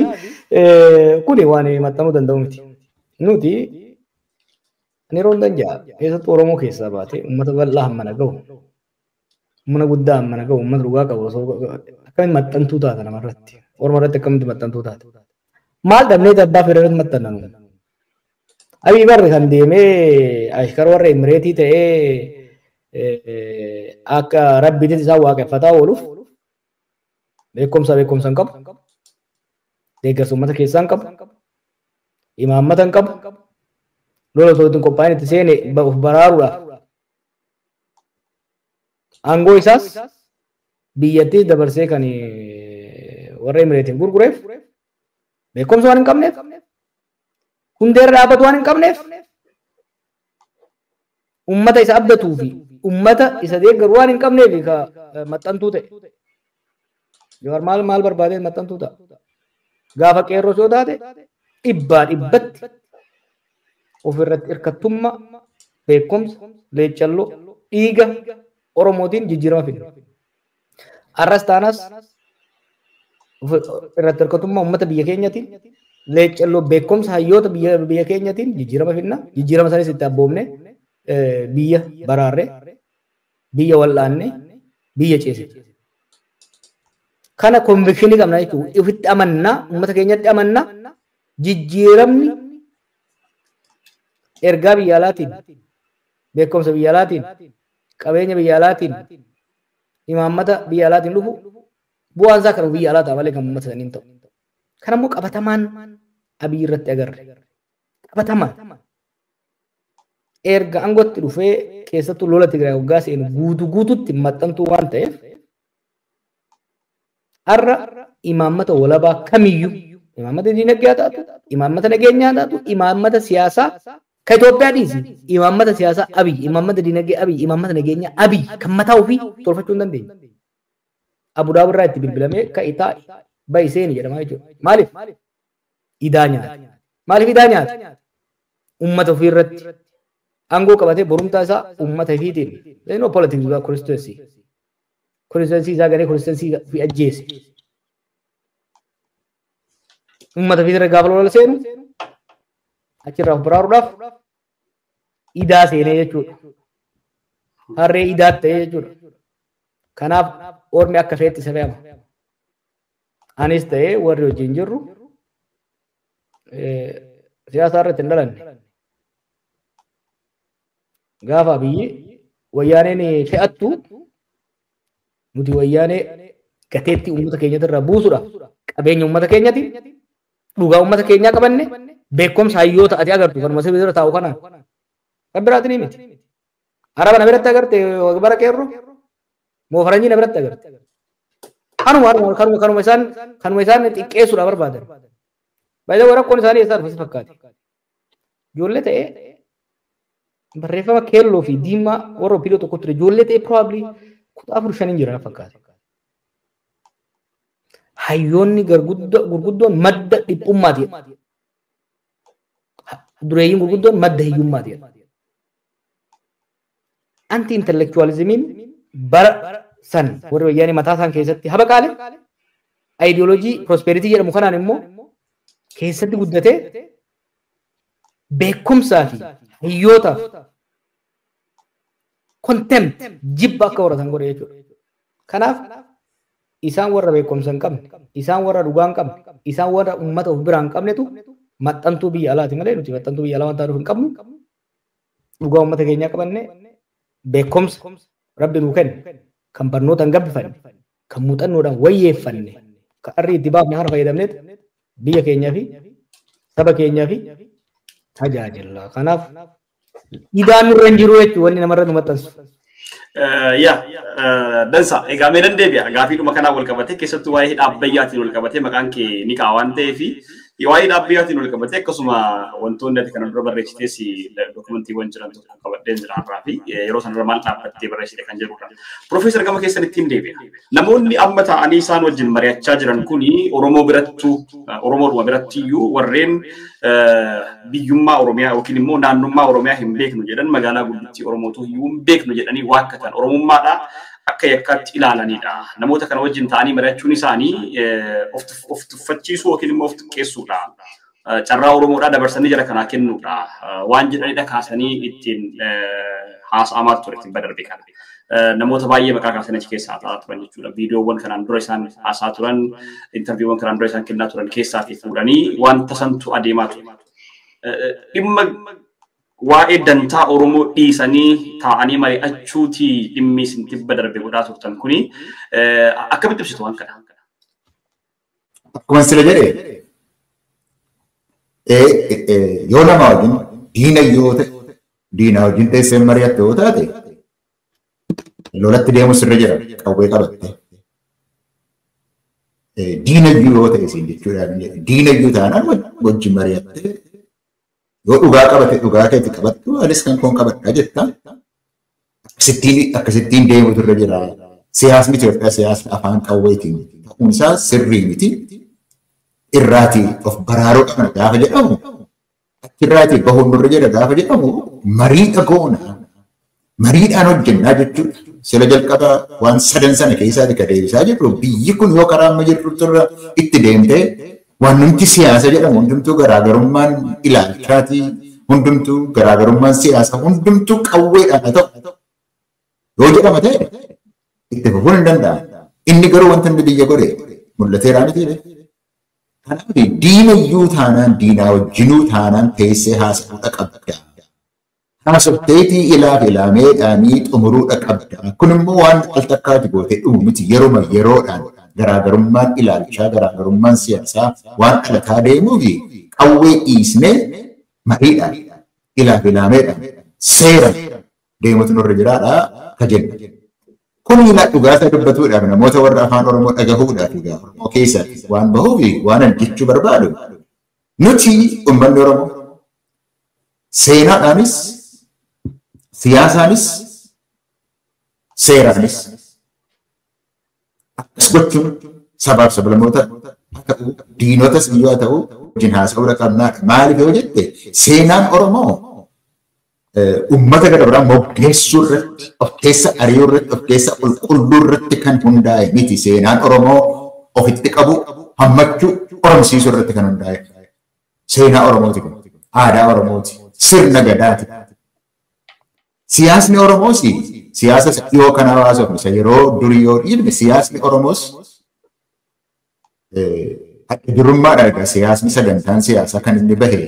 kuni waan maxxanuu danda'u miti. Nuti yeroo hundaa ja'a keessattuu Oromoo keessaa baatee uummata bal'aa hammana gahu humna guddaa hammana gahu uummata dhugaa qabu osoo akkamitti maxxantuu taata namarratti Oromoo irratti akkamitti maxxantuu taata. Maal dhabnee abbaa fedhe irratti maxxanna nu. Abii barri kan deemee ashkar warra Imireetii ta'ee akka rabbiitti isaan waaqeffataa ooluuf beekumsa beekumsa hin qabu. Deeggarsa uummata keessaa hin qabu. Imaammata hin qabu. Lola osoo ittiin qophaa'in itti seene of baraaruudhaaf. Aangoo isaas biyyattii dabarsee kan warra Emireetiin gurgureef beekumsa waan hin qabneef, hundeerra dhaabbatu waan hin qabneef, ummata isa abdatuu fi ummata isa deeggaru waan hin qabneef ka maxxantuu ta'e. Jawaar maal maal barbaadee maxxantuu ta'a? Gaafa qeerroo yoo taate dhibbaa dhibbatti ofirratti hirkattummaa, beekumsa, leecalloo, dhiiga Oromootiin jijjiirama fide. Arras taanas irratti hirkattummaa uummata biyya keenyatiin, leecalloo, beekumsa hayyoota biyya keenyatiin jijjiirama fidna. Jijjiirama sanis itti abboomne biyya baraarre, biyya wal'aanne, biyya ceesifne. Kana conviction qabna jechuudha. Ofitti amannaa, uummata keenyatti amannaa, jijjiiramni ergaa biyya alaatiin, beekumsa biyya alaatiin, qabeenya biyya alaatiin, imaammata biyya alaatiin dhufu bu'aan isaa kan biyya alaa ta'a malee kan uummata saniin ta'u. Kana immoo qabatamaan Abiy irratti agarre. Qabatamaan. Erga aangootti dhufee keessattuu lola Tigraay waggaa seenu guutuu guututti maxxantuu waan ta'eef, har'a imaammata walabaa kamiyyuu, imaammata diinagdee haa taatu, imaammata nageenyaa haa taatu, imaammata siyaasaa ka Itoophiyaa dhiisi, imaammata siyaasaa Abiy, imaammata diinagdee Abiy, imaammata nageenyaa Abiy kan mataa ofii tolfachuu hin dandeenye. Abu Dhaabi irraa itti bilbilamee ka'i, taa'i, ba'i, seeni jedhama jechuudha. Maaliif? Idaa nyaata. Maaliif idaa nyaata? Uummata ofii irratti aangoo qabatee borumtaa isaa uummata ofiitiin. There is no politics without constituency. Constituency isaa ganee constituency ofii ajjeese. Uummata ofii irra gaafa lola seenu achirraa of baraaruudhaaf idaa seenee jechuudha. Harree idaa ta'ee jechuudha. Kanaaf ormi akka feetti isa fe'ama. Anis ta'ee warri wajjin jirru siyaasa irratti hin dhalanne. Gaafa biyyi wayyaaneen fe'attu nuti wayyaanee gateetti uummata keenyatti irraa buusuudhaaf qabeenya uummata keenyati, dhugaa uummata keenyaa qabanne, beekumsa hayyoota ati agartu kanuma sirrii bira taa'u kanaan kan biraatiin miti. Araba na biratti agarte bara qeerroo moo faranjii na biratti agarte. Kanuma kanuma kanuma isaan xiqqeessuudhaaf barbaadan. Baay'ee rakkoon isaanii eessaa dhufe si fakkaate? Ijoollee ta'ee barreeffama keelloo fi diimaa warra OPDO tokko ture, ijoollee ta'ee probably kutaa afur shaniin jira na fakkaate. Hayyoonni gurguddoon madda dhiphummaati. Dureeyyiin gurguddoon madda hiyyummaati. Anti intellectualismiin bara san warri wayyaanee mataa isaan keessatti habaqaale, ideoloojii prosperity jedhamu kanaan immoo keessatti guddatee beekumsaa fi hayyootaaf contempt, jibba akka horatan godhe jechuudha. Kanaaf isaan warra beekumsa hin qabne, isaan warra dhugaa hin qabne, isaan warra uummata of biraa hin qabnetu maxxantuu biyya alaati malee nuti maxxantuu biyya alaa waan taanuuf hin qabnu. Dhugaa uummata keenyaa qabanne, beekumsa Rabbi nuu kenne kan barnoota hin gabbifanne, kan muuxannoodhaan wayyeeffanne, kan arrii itti baafne kana fayyadamneet biyya keenyaa fi saba keenyaa fi tajaajilla. Kanaaf idaan nurra hin jiru jechuun wanni namarra nu maxxansu. Yaa dansa, egaa mee nan deebi'a gaafiidhuma kanaan wal qabatee, keessattuu waa'ee hidha Abbayyaatiin wal qabatee maqaan kee ni ka'a waan ta'eef, waa'ee hidha Abbayyaatiin wal qabatee akkasuma wantoonni ati kana dura barreessitees dokumantiiwwan jiran tokko qabadheen jira har'aa fi yeroo sanarra maal dhaabbattee barreessite kan jedhudha. Profeesar, gama keessan ittiin deebi'a. Namoonni amma ta'anii isaan wajjin mari'achaa jiran kuni Oromoo birattuu, Oromoodhuma birattiyyuu warreen biyyummaa Oromiyaa yookiin immoo naannummaa Oromiyaa hin beeknu jedhan, magaalaa guddittii Oromootu iyyuu hin beeknu jedhanii waakkatan, Oromummaadha akka yakkaatti ilaalanidha. Namoota kana wajjin ta'anii mari'achuun isaanii of tuffachiisuu yookiin immoo of xiqqeessuudha. Carraa Oromoodhaa dabarsanii jara kanaa kennuudha. Waan jedhanidha kaasanii ittiin haasa'amaa ture ittiin badarbe kana. Namoota baay'ee maqaa kaasanii achi keessaa haasa'aa turan jechuudha. Viidiyoowwan kanaan dura isaan haasa'aa turan, intarviiwwan kanaan dura isaan kennaa turan keessaatii fuudhanii wanta santu adeemaa ture. Dhimma waa'ee dantaa Oromoo dhiisanii taa'anii mari'achuutii dhimmi isin tibba darbe godhaa turtan kuni akkamitti ibsitu waan kana? Akkuma sila jedhe, yoo nama wajjin Diina yoo ta'e diina wajjin teessee mari'atte yoo taate lolatti deemu sirra jira qawwee qabatte. Diina yoo ta'e siin jechuudha. Diina yoo taanaan wajjin mari'atte yoo dhugaa qabate dhugaa keetti qabattu anis kan koon qabadha jetta. Akkasittiin deemutu irra jira. Siyaasni Itoophiyaa siyaasni afaan qawweetiin ta'uun isaa sirrii miti. Irraatii of baraaruu qabna gaafa jedhamu achirraatii bahuun nurra jira gaafa jedhamu mariidha goona. Mariidhaan hojjennaa jechuudha. Sila jalqaba waan sadan sana keessaati ka deebisaa jirru biyyi kun yoo karaa amma jirru irra itti deemtee waan numti siyaasa jedhamu hundumtuu garaagarummaan ilaalchaatii hundumtuu garaagarummaan siyaasa hundumtuu qawweedhaan haa ta'u yoo jedhama ta'e itti fufuun hin danda'amu. Inni garuu wanta inni biyya godhe mul'ateeraa miti. Kanaaf diinayyuu taanaan diinaa wajjinuu taanaan teessee haasa'uudha qabda. Haasofteetii ilaaf ilaameedhaanii xumuruudha qabda. Kun immoo waan al takkaati gootee dhumu miti yeruma yeroodhaan garaagarummaan ilaalchaa garaagarummaan siyaasaa waan dhalataa deemuufi qawwee dhiisnee mariidhaan ilaaf ilaameedhaan seera deemutu nurra jiraadha ka jenna. Kun ilaa dhugaasaa dubbatuudhaaf namoota warra afaan Oromoo dhagahuudhaaf egaa Oromoo keessatti waan bahuufi waan ani jechuu barbaadu nuti uummanni Oromoo seenaadhaanis siyaasaanis seeraanis akkas gochuun sabaaf sablammoota haa ta'u diinotas iyyuu haa ta'u wajjin haasa'uudha qabnaadha. Maaliif yoo jette seenaan Oromoo ummata gara biraa moggeessuu irratti of keessa ari'uu irratti of keessa qulqulluu irratti kan hundaa'e miti. Seenaan Oromoo ofitti qabu hammachuu oromsiisuu irratti kan hundaa'e. Seenaa Oromooti kun aadaa Oromooti sirna gadaati. Siyaasni Oromoos siyaasa dhiyoo kana hawaasofne isa yeroo durii yoo dhiibne siyaasni Oromoos adda durummaadha egaa siyaasni sagantaan siyaasaa kan inni bahe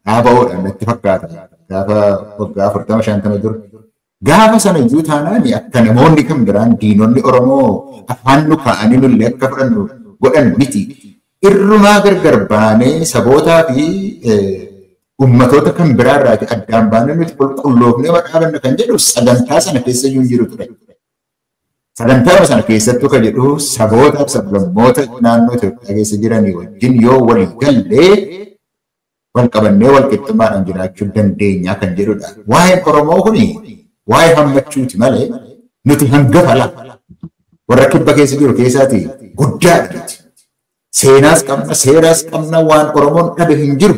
dhaaba'uudhaan natti fakkaata. Gaafa waggaa 40-50 dura. Gaafa sana iyyuu taanaan akka namoonni kan biraan diinonni Oromoo afaan nu kaa'anii nullee akka fudhannu godhan miti. Irrumaa gargar baanee sabootaa fi ummatoota kan biraa irraati addaan baanee nuti qulqulloofnee dhaabanna kan jedhu sagantaa sana keessa iyyuu hin jiru ture. Sagantaa sana keessattuu kan jedhu sabootaa fi sablammoota naannoo Itoophiyaa keessa jiranii wajjin yoo walii gallee wal qabannee wal qixxummaadhaan jiraachuu dandeenya kan jedhudha. Waa'een Oromoo kuni waa'ee hammachuuti malee nuti hangafa lama warra kibba keessa jiru keessaati guddaadha nuti. Seenaas qabna, seeraas qabna, waan Oromoon dhabe hin jiru.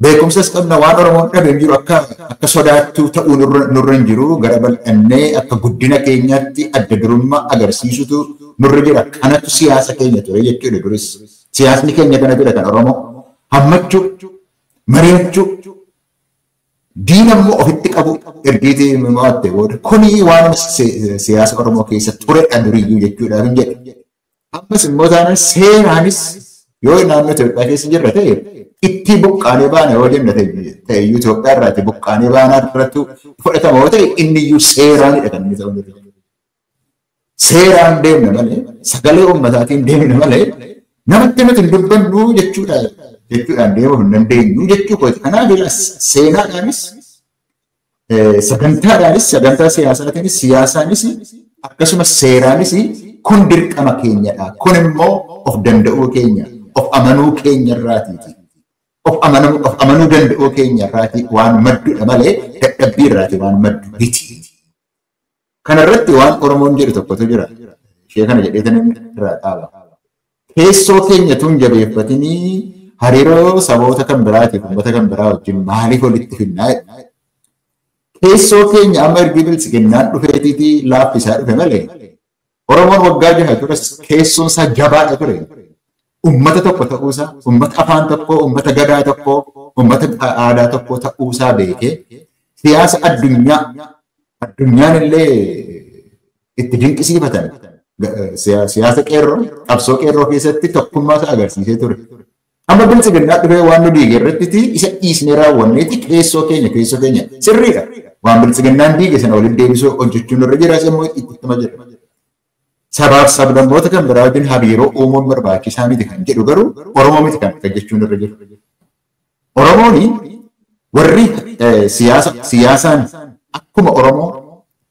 Beekumsas qabna, waan Oromoon dhabe hin jiru. Akka sodaattuu ta'uu nurra hin jiru. Gara bal'annee akka guddina keenyaatti adda durummaa agarsiisutu nurra jira. Kanatu siyaasa keenya ture jechuudha duris. Siyaasni keenya kana ture kan Oromoo. Hammachuu, mari'achuu, diina immoo ofitti qabu ergiitii mo'atte booda kuni waan siyaasa Oromoo keessa turedha duriyyuu jechuudhaaf hin jedhe. Ammas immoo taanaan seeraanis yoo naannoo Itoophiyaa keessa jirra ta'e itti buqqaanee baana yoo jenna ta'e iyyuu Itoophiyaa irraati buqqaanee baanaa irrattu fudhatama yoo ta'e inni iyyuu seeraanidha kan inni ta'u. Seeraan deemna malee sagalee uummataatiin deemna malee namatti nuti hin dubbannu jechuudha. Jechuudhaan deemuu hin dandeenyu jechuu kooti. Kanaaf seenaadhaanis sagantaadhaanis sagantaa siyaasaatiinis siyaasaanis akkasumas seeraanis kun dirqama keenyadha. Kun immoo of danda'uu keenya, of amanuu keenya irraatiiti. Of amanuu danda'uu keenya irraati waan maddudha malee dadhabbii irraati waan maddu miti. Kanarratti waan Oromoon jedhu tokkotu jira. Ishee kana jedheetan irraa dhaaba. Keessoo keenya tun jabeeffatinii hariiroo saboota kan biraatiif uummata kan biraa wajjin maaliif walitti finnaa? Keessoo keenya amma ergi biltsiginnaan dhufeetiitii laaffisaa dhufe malee Oromoon waggaa jaha ture keessoon isaa jabaadha ture. Uummata tokko ta'uusaa, uummata afaan tokkoo, uummata gadaa tokkoo, uummata aadaa tokkoo ta'uusaa beekee siyaasa addunyaa addunyaan illee itti dinqisiifatan siyaasa qeerroo qabsoo qeerroo keessatti tokkummaa isaa agarsiisee ture. Amma biltsiginnaa dhufee waan nu diige irratti isa dhiisnee raawwanneeti keessoo keenya sirriidha. Waan biltsiginnaan diige sana walitti deebisuu hojjechuun irra jira immoo ittuma jira. Sabaaf sablammoota kan biraa wajjin hariiroo uumuun barbaachisaa miti kan jedhu garuu Oromoo miti kan jechuun irra jiru. Oromoon Warri siyaasaan akkuma Oromoo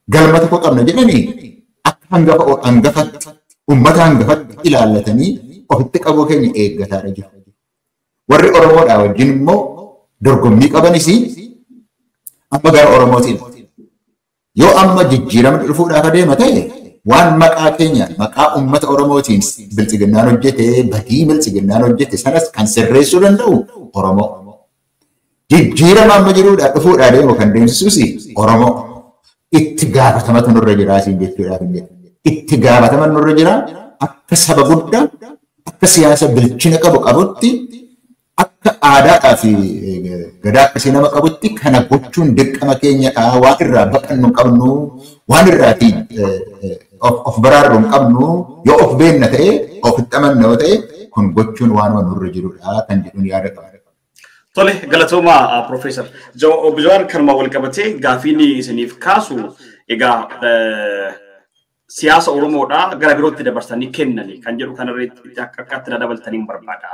galma tokko qabna jedhanii akka hangafatti uummata hangafatti ilaallatanii ofitti qabuu keenya eeggataadha jiru. Warri Oromoodhaa wajjin immoo dorgommii qabanis amma gara Oromootiin. Yoo amma jijjiiramni dhufuudhaaf adeema ta'e waan maqaa keenya maqaa uummata Oromootiin biltsiginnaan hojjete badii biltsiginnaan hojjete sanas kan sirreessuu danda'u Oromoo. Jijjiirama amma jiruudhaa dhufuudhaa deemu kan deemsisuus Oromoo. Itti gaafatamatu nurra jira siin jechuudhaaf hin jedhu. Itti gaafatama nurra jira akka saba guddaa akka siyaasa bilchina qabu qabutti akka aadaadhaa fi gadaa akkasii nama qabutti kana gochuun dirqama keenyadha. Waan irraa baqannu hin qabnu, waan irraatii of baraarru hin qabnu, yoo of beenna ta'e, ofitti amanna yoo ta'e kun gochuun waanuma nurra jirudha kan jedhuun yaada qaba. Tole galatooma Profeesar. Obbo Jawaar kanuma wal qabatee gaafiin isiniif kaasu egaa siyaasa Oromoodhaa gara birootti dabarsanii kennani kan jedhu kanarratti akka itti dabaltanii barbaada.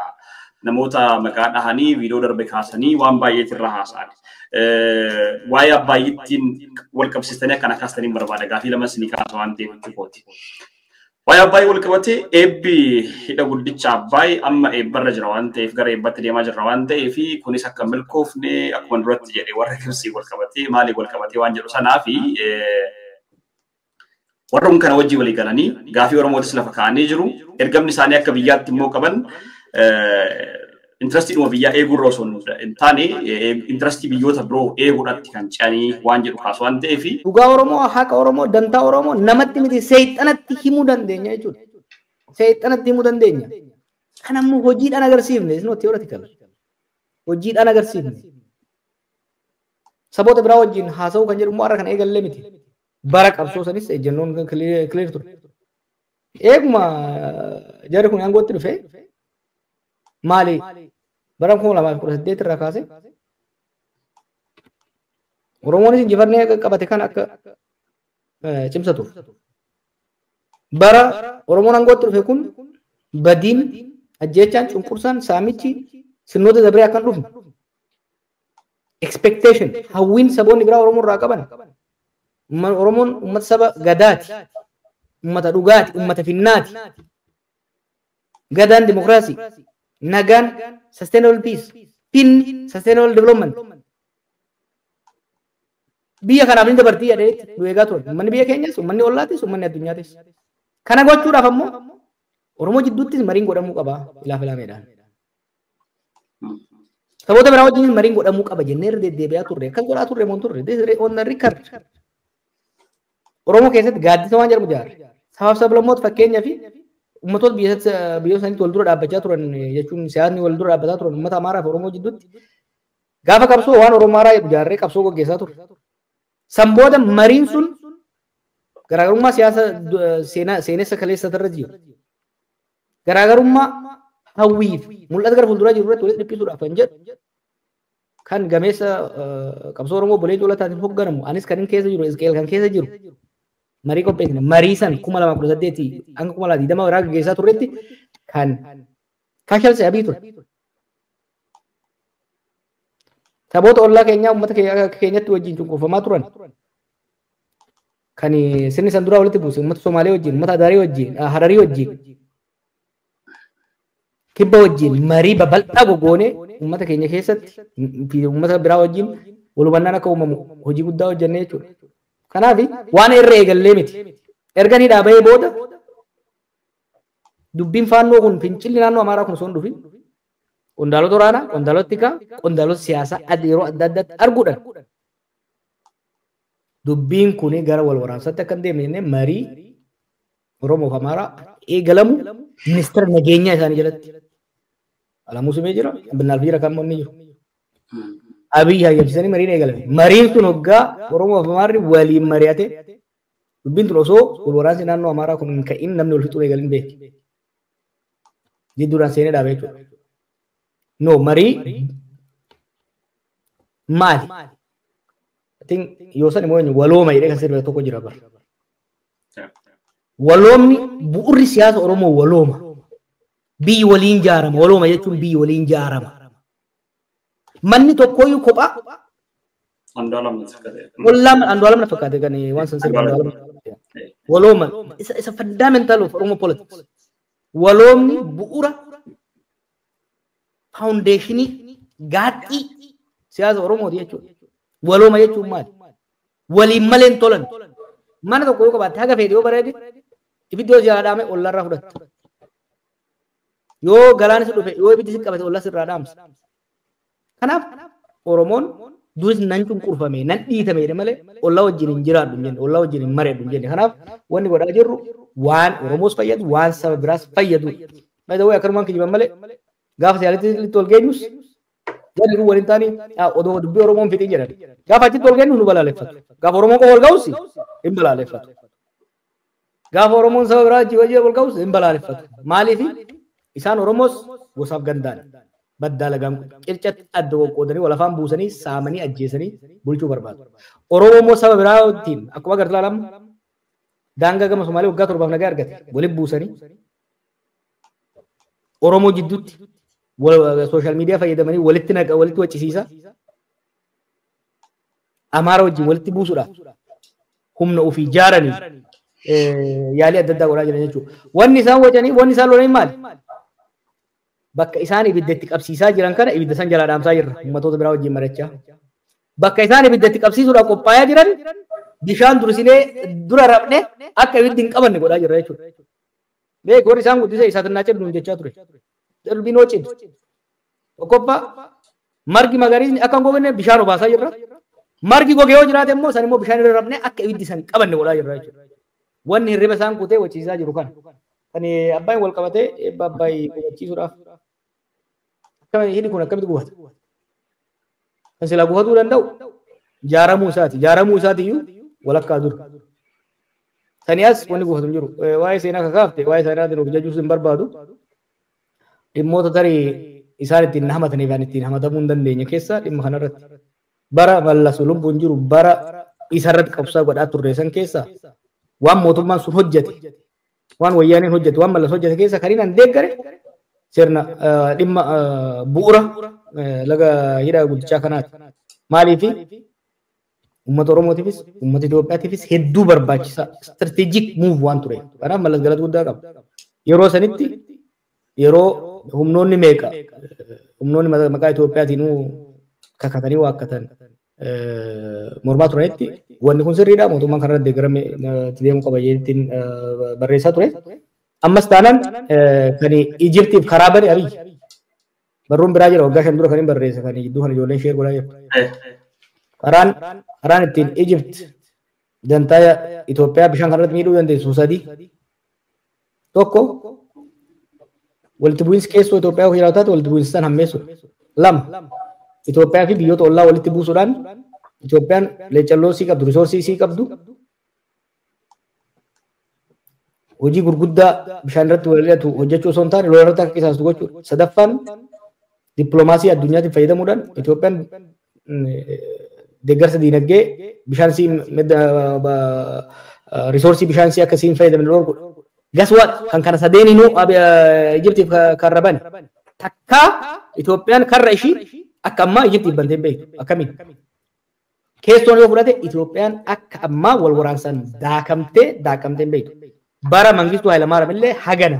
Namoota maqaa dhahanii viidiyoo darbe kaasanii waan baay'eetu irra haasa'an. Waa'ee Abbaayittiin wal qabsiistanii akkana kaastanii barbaada. Gaafii lama isinii kaasa waan ta'eef jechuukooti. Waa'ee Abbaayii wal qabatee eebbi hidha guddicha Abbaayii amma eebbarra jira waan ta'eef gara eebbatti deemaa jirra waan ta'eef kunis akka milkoofne akkuma duratti jedhe warra Gibsii wal qabatee maaliif wal qabatee waan jedhu sanaa fi warroon kana wajjin walii galanii gaafii Oromootis lafa kaa'anii jiru. Ergamni isaanii akka biyyaatti immoo qaban intrastii dhuma biyyaa eeguurra osoo hin taane intrastii biyyoota biroo eeguudhaatti kan ce'anii waan jedhu kaasu waan ta'eef. Dhugaa Oromoo, haqa Oromoo, dantaa Oromoo namatti miti seexanatti himuu dandeenya jechuudha. Seexanatti himuu dandeenya. Kan ammoo hojiidhaan agarsiifne, it's not theoretical. Hojiidhaan agarsiifne. Saboota biraa wajjin haasa'uu kan jedhu immoo har'a kan eegallee miti. Bara qabsoo sanis ejjennoon clear ture. Eeguma jarri kun aangootti dhufe maali bara 2018 irraa kaase Oromoonis injifannee qabate kan akka cimsatuuf. Bara Oromoon aangootti dhufe kun badiin ajjeechaan cunqursaan saamichi sirnoota dabree akka hin dhufne. Expectation hawwiin saboonni biraa Oromoo irraa qaban. Oromoon uummata saba gadaati, uummata dhugaati, uummata finnaati. Gadaan dimokiraasii, nagaan sustainable peace, finni sustainable development. Biyya kanaaf ni dabartii jedhee nu eegaa turan. Uummanni biyya keenyas, uummanni ollaatis, uummanni addunyaatis. Kana gochuudhaaf ammoo Oromoo jidduuttis mariin godhamuu qaba ilaa filaameedhaan. Saboota biraa wajjinis mariin godhamuu qaba jennee irra deddeebi'aa turre. Akkas godhaa turre moo hin turre? This is on the record. Oromoo keessatti gaaddisa waan jedhamu ijaarre. Sabaaf sablammoota fakkeenyaa fi uummattoota biyya isaaniitti wal dura dhaabbachaa turan jechuun siyaasni wal dura dhaabbataa turan uummata Amaaraa fi Oromoo jidduutti gaafa qabsoo waan Oromoo Amaaraa jedhu ijaarree qabsoo gaggeessaa turre. San booda mariin sun garaagarummaa siyaasa seenessa kaleessa irra jiru. Garaagarummaa hawwii fi mul'ata gara fuulduraa jiru irratti walitti dhiphisuudhaaf kan jedhu kan gameessa qabsoo Oromoo Obbo Leencoo Lataatiin hoogganamu anis kan keessa jiru Isqeel kan keessa jiru marii qopheessine marii san 2018 hanga 2020 biraa gaggeessaa turretti kan kashalse Abiy ture. Saboota ollaa keenyaa uummata keenyatti wajjin cunqurfamaa turan kan sirni san duraa walitti buuse uummata Somaalee wajjin, uummata Adaarii wajjin, Hararii wajjin, kibba wajjin marii babal'aa gogoonee uummata keenya keessatti fi uummata biraa wajjin wal hubannaan akka uumamu hojii guddaa hojjennee jechuudha. Kanaaf waan irra eegallee miti. Erga ni dhaabee booda dubbiin faannoo kun fincilli naannoo Amaaraa kun osoo hin dhufin qondaalota waraanaa, qondaalota tikaa, qondaalota siyaasaa yeroo adda addaatti arguudhaan dubbiin kun gara wal waraansaatti akka hin deemne jennee marii Oromoo fi Amaaraa eegalamu ministeera nageenyaa isaanii jalatti. Alamuu Simee jira, Binnaalfi jira, kan inni jiru. Abiy hayyamsiisanii mariin eegalame. Mariin sun hoggaa Oromoo fi Amaarri waliin mari'ate dubbiin tun osoo wal waraansi naannoo Amaaraa kun hin ka'in namni wal fixuu eegalin beeki. Jidduudhaan seenee dhaabee jechuudha. No, marii maali? I think yoo san immoo walooma jedhee kan sirba tokko jira bara. Waloomni bu'urri siyaasa Oromoo walooma. Biyyi waliin jaarama. Walooma jechuun biyyi waliin jaarama. Manni tokkoyyuu kophaa Andu'aalam. Andu'aalam na fakkaate kan waan san sirba Andu'aalam. Walooma isa fundamental of Oromo politics. Waloomni bu'uura foundationii gaaxxii siyaasa Oromooti jechuudha. Walooma jechuun maali? Waliin malee hin tolan. Mana tokko yoo qabaatte haga fedhe yoo bareede ibiddi yoo si dhaame ollarraa fudhatta. Yoo galaanni si dhufe yoo ibiddi si qabate ollas irraa dhaamsa. Kanaaf Oromoon duris nan cunqurfame nan dhiitame malee ollaa wajjin hin jiraadhu hin jenne, ollaa wajjin hin mari'adhu hin jenne. Kanaaf wanni godhaa jirru waan Oromoos fayyadu, waan saba biraas fayyadu. By the way, akkanumaan kijiban malee gaafa siyaasatti wal geenyus jarri kun waliin taanii odoo dubbii Oromoon fixin jedhan. Gaafa achitti wal geenyu nu balaaleffatu. Gaafa Oromoon qofa wal ga'us hin balaaleffatu. Gaafa Oromoon saba biraa wajjin wal ga'us hin balaaleffatu. Maaliif isaan Oromoos gosaaf gandaan baddaa lagaan qircatti adda qoqqoodanii wal afaan buusanii saamanii ajjeesanii bulchuu barbaadu. Oromoo immoo saba biraatiin akkuma agartu ilaalamu daangaa gama Somaalee waggaa 7 nagaa argate walitti buusanii Oromoo jidduutti social media fayyadamanii walitti naqa walitti waccisiisa. Amaara wajjin walitti buusuudhaaf humna ofii ijaaranii yaalii adda addaa godhaa jiran jechuudha. Wanni isaan wacanii wanni isaan lolanii maali? Bakka isaan ibidda itti qabsiisaa jiran kana ibidda san jalaa dhaamsaa jirra uummattoota biraa wajjin mari'achaa. Bakka isaan ibidda itti qabsiisuudhaaf qophaa'aa jiran bishaan dursinee dura rabne akka ibiddi hin qabanne godhaa jirra jechuudha. Beek warri isaan guddisee isaatiin cibnu jechaa ture. Darbinoo cibsu. Tokkoffaa margi magariisni akka hin gogne bishaan obaasaa jirra. Margi gogee yoo jiraate immoo san immoo bishaan irra rabne akka ibiddi san qabanne godhaa jirra jechuudha. Wanni hirriba isaan kutee wachiisaa jiru kana. Kan abbaan wal qabatee eebba abbaay hubachiisuudhaaf. Hidhi kun akkamitti gufata? Kan silaa gufatuu danda'u jaaramuu isaati. Jaaramuu isaatiyyuu walakkaa dura. Sanii as wanni gufatu hin jiru. Waa'ee seenaa kakaafte waa'ee seenaatiin of jajuus hin barbaadu. Dhimmoota tarii isaan ittiin hamataniif an ittiin hamatamuu hin dandeenye keessa dhimma kanarratti. Bara Mallasu lubbuun jiru bara isarratti qabsaa godhaa turre san keessa waan mootummaan sun hojjete, waan wayyaaniin hojjete, waan Mallas hojjete keessa kan inni deeggare sirna dhimma bu'uura laga hidha guddichaa kanaati. Maaliif uummata Oromootiifis uummata Itoophiyaatiifis hedduu barbaachisaa strategic move waan ture. Kanaaf Mallas galata guddaa qaba. Yeroo sanitti yeroo humnoonni meeqa humnoonni maqaa Itoophiyaatiin kakatanii waakkatan mormaa turanitti wanni kun sirriidha mootummaan kanarra deeggarame itti deemuu qaba jedheetiin barreessaa ture. Ammas taanaan kan Ijiptiif karaa bane Abiy. Barruun biraa jira waggaa 5 dura kan hin barreesse kan gidduu kan ijoolleen share godhaa jirtu. Karaan ittiin Ijipt dantaa Itoophiyaa bishaan kanarratti miidhuu dandeessu 3. Tokko walitti bu'iinsi keessoo Itoophiyaa yoo jiraatu taate walitti bu'iinsi san hammeessuudha. 2 Itoophiyaa fi biyyoota ollaa walitti buusuudhaan Itoophiyaan leecalloo sii qabdu, risoorsii sii qabdu, hojii gurguddaa bishaan irratti wal hidhatu hojjechuu osoo hin taane lola irratti akka qisaastu gochuudha. 3ffaan dippiloomaasii addunyaatiin fayyadamuudhaan Itoophiyaan deeggarsa diinagdee bishaan sii risoorsii bishaan sii akka siin fayyadamne dhorkuudha. Guess what? Kan kana sadeeninuu Ijiptiif karra bane. Takkaa Itoophiyaan karra ishii akka ammaa Ijiptiif bantee hin beektu. Akkamiin? Keessoon yoo fudhate Itoophiyaan akka ammaa wal waraansaan daakamtee hin beektu. Bara Mangistuu Hayilamaariyaam illee hagana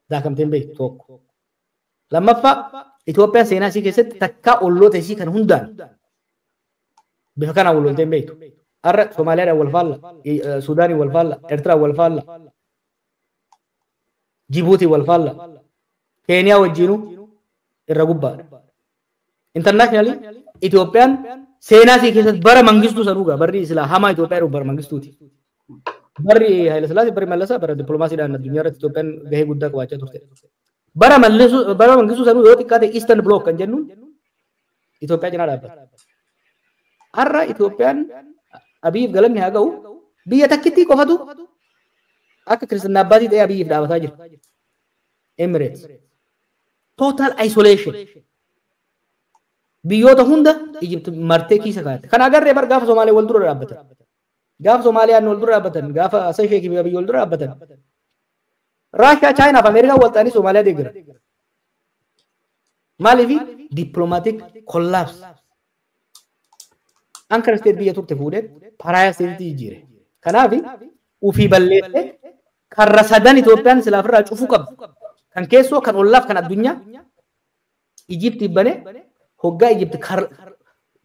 daakamtee hin beektu tokko. Lammaffaa Itoophiyaan seenaa ishii keessatti takkaa olloota ishii kan hundaan bifa kanaan wal loltee hin beektu. Har'a Somaaliyaadhaan wal faalla, Suudaaniin wal faalla, Eertiraan wal faalla, Jibuutiin wal faalla, Keeniyaa wajjinuu irra gubbaadha. Internationally Itoophiyaan seenaa ishii keessatti bara Mangistuu sanuugaa barri silaa hamaa Itoophiyaa jiru bara Mangistuuti. Barri Haayila Sillaasee barri Mallasaa bara dippiloomaasiidhaan addunyaa irratti Itoophiyaan gahee guddaa qabaachaa turte. Bara Mangistuu sanuu yoo xiqqaate Eastern Bloc kan jennuun Itoophiyaa cinaa dhaabbata. Har'a Itoophiyaan Abiyyiif galanni haa ga'u biyya takkittii qofatu akka Kiristinaa Abbaatii ta'ee Abiyyiif dhaabataa jira. Emirates. Total isolation. Biyyoota hunda Ijipt martee kiisa kaa'atte. Kan agarree bar gaafa Somaalee wal dura dhaabbatan. Gaafa Somaaliyaan wal dura dhaabbatan, gaafa Hasan Sheekii fi Abiyyi wal dura dhaabbatan. Raashiyaa, Chaayinaa fi Ameerikaan wal ta'anii Somaaliyaa deeggaran. Maaliif? Diplomatic collapse. Anchor state biyya turte fuudhee pariah statetti jijjiire. Kanaaf ufii balleessee karra sadan Itoophiyaan silaa ofirraa cufuu qabdu. Kan keessoo, kan ollaaf, kan addunyaa Ijipti banee hoggaa Ijipti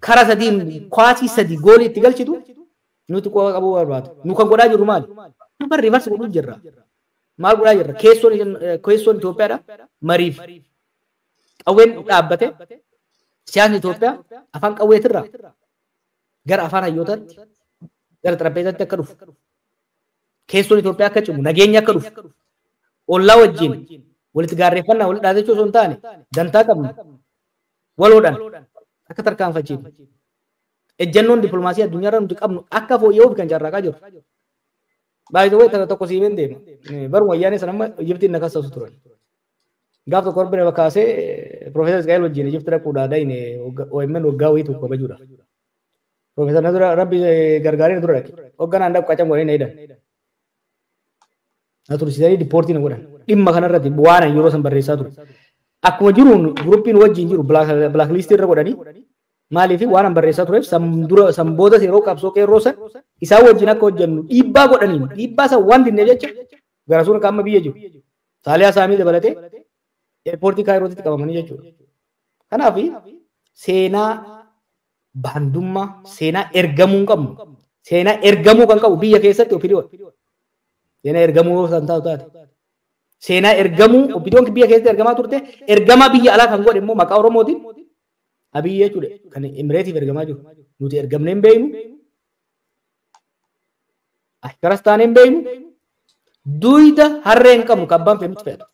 kara sadiin kwaasii sadi goolii itti galchitu nuti qofa qabuu barbaadu. Nu kan godhaa jirru maali? Nu bar reverse godhuu jirra. Maal godhaa jirra? Keessoon Itoophiyaadha mariif. Qawween dhaabbate, siyaasni Itoophiyaa afaan qawweetirraa gara afaan hayyootaatti, gara xarapheezaatti akka dhufu. Keessoon Itoophiyaa akka cimu, nageenya akka dhufu. Ollaa wajjin walitti gaarreeffannaa walitti dhaadachuu osoo hin taane dantaa qabnu waloodhaan akka tarkaanfachiifnu. Ejjennoon dippiloomaasii addunyaarra nuti qabnu akka fooyya'uuf kan carraaqaa jiru. Baay'ee wayi tana tokko siimeen deema. Baruma wayyaanee sana amma Ijiptiin na kassasu turan. Gaaf tokko Rabbi nama kaasee Profeesar Isqaa'el wajjin Ijipti dhaquudhaa dayne OMN waggaa wayii tokko kabajuudhaaf. Profeesar na dura Rabbi gargaaree na dura dhaqe. Hogganaan dhaqu qacam godhanii na hidhan. Na tursiisanii deport na godhan. Dhimma kanarratti waan ani yeroo san barreessaa ture. Akkuma jiruun groupiin wajjin jiru blacklist irra godhanii, maaliif waan an barreessaa tureef san dura san booda yeroo qabsoo qeerroo san isaan wajjin akka hojjennu dhiibbaa godhaniin dhiibbaa san waan dinneef jecha gara suura qaama biyya jiru. Saaliyaa Saamii dabalatee airportii Kaayirootitti qabamanii jechuudha. Kanaaf seenaa baandummaa, seenaa ergamuu hin qabnu. Seenaa ergamuu kan qabu biyya keessatti OPDO. Seenaa ergamuu kan taatu taate. Seenaa ergamuu OPDOn biyya keessatti ergamaa turte, ergamaa biyya alaa kan godhe immoo maqaa Oromootiin Abiyyi jechuudha. Kan Emireetiif ergamaa jiru. Nuti ergamnee hin beeknu. Karas taanee hin beeknu. Duyda harree hin qabnu kan abbaan fe'e nutti fe'atu.